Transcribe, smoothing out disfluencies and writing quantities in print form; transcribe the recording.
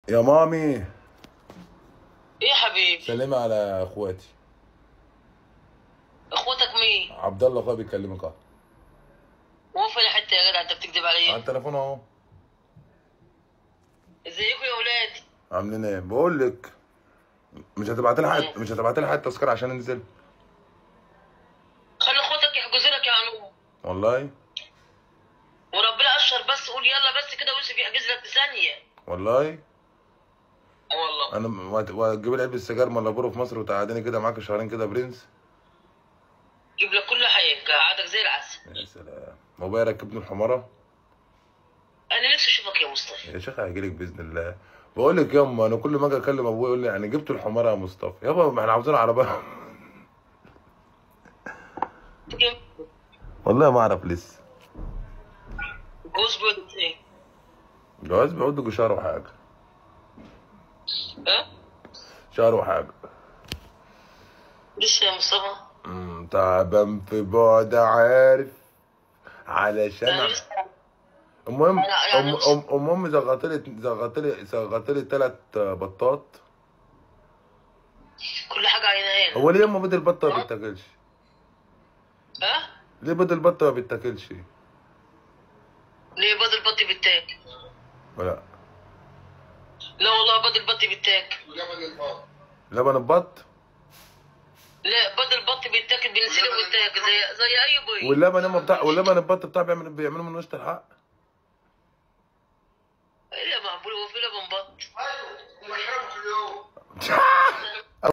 يا مامي. ايه يا حبيبي؟ سلمي على اخواتي. اخواتك مين؟ عبد الله اخويا بيكلمك اهو. هو في حتة يا جدع انت بتكذب عليا؟ على التليفون اهو. ازيكم يا ولاد؟ عاملين ايه؟ بقول لك مش هتبعت لها حد، مش هتبعت لها حد تذكره عشان انزل؟ خلي اخواتك يحجزوا لك يا عنوم. والله؟ وربنا اشهر بس قول يلا بس كده ويوسف يحجز لك في ثانية. والله؟ والله انا وتجيب لي علبة سجاير مالبورو في مصر وتقعدني كده معاك شهرين كده برنس. جيب لك كل حاجة، قعدك زي العسل. يا سلام، بابايا ركبني الحماره. انا نفسي اشوفك يا مصطفى. يا شيخ هيجيلك باذن الله. بقول لك ياما انا كل ما اجي اكلم ابويا يقول لي يعني جبت الحماره يا مصطفى. يابا ما احنا عاوزين عربية. والله ما اعرف لسه. جواز بيقعد ايه؟ جواز بيقعد شهر وحاجه. ها؟ شهر وحاجه. لسه يا مصطفى؟ تعبان في بعد عارف علشان المهم ام زغطت لي 3 بطات. كل حاجة عينها هنا. هو ليه ياما بيض البطة ما بيتاكلش؟ ها؟ ليه بيض البطة ما بيتاكلش؟ ليه بيض البط بيتاكل؟ لا لا والله بيض البط بيتاكل. ولبن البط. لبن البط؟ لا بيض البط بيتاكل، بنسلق ويتاكل زي اي بيض. واللبن ياما بتاع، واللبن البط بتاع بيعملوا منه قشطه الحق. ايه يا معقول هو في لبن بط؟ ايوه وبشربه كل يوم.